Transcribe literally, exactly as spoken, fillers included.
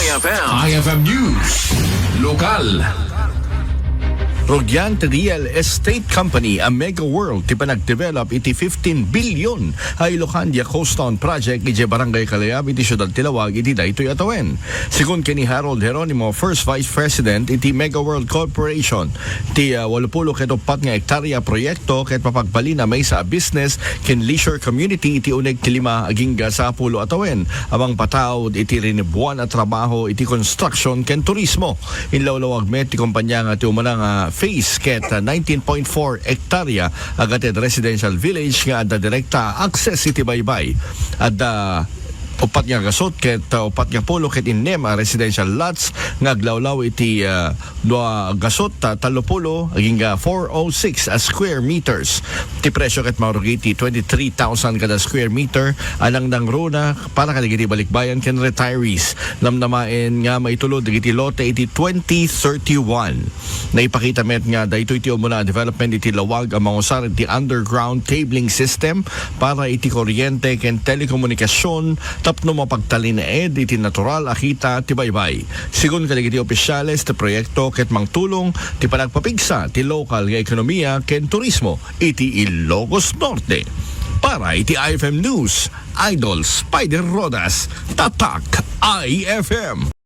F M. I F M News. Lokal. Rugian ti real estate company a Mega World ti panagdevelop iti fifteen billion a Ilocandia Coast Town Project iti Barangay Kalayab iti Siudad ti Laoag iti daytoy a tawen. Sigun ken ni Harold Jeronimo, First Vice President iti Mega World Corporation, ti, ah, walupulo ket uppat nga hektarya proyekto ket mapagbalin a maysa a business ken leisure community iti uneg ti lima agingga sapulo a tawen a mangpataud iti rinibuan a trabaho iti construction ken turismo. Inlawlawag met ti kompanya nga ti umuna nga phase ket, ah, nineteen point four hektarya a gutted residential village nga adda direkta a access iti baybay. Adda uppat nga gasut ket, uh, uppat nga pulo ket innem a residential lots nga aglawlaw iti, uh, dua gasut, uh, tallopulo agingga four oh six a square meters. Ti presio ket marugi ti twenty-three thousand kada square meter a nangnangruna para kadagiti balikbayan ken retirees. Namnamaen nga maitulod dagiti lote iti twenty thirty-one. Naipakita met nga daytoy ti umuna a development iti Laoag a mangusar iti underground cabling system para iti kuryente ken telekomunikasion tapno mapagtalinaed iti natural a kita ti baybay. Sigun kadagiti opisyales ti proyekto ket mangtulong ti panagpapigsa ti lokal nga ekonomiya ken turismo iti Ilocos Norte. Para iti I F M News, Idol Spider Rodas, Tatak I F M.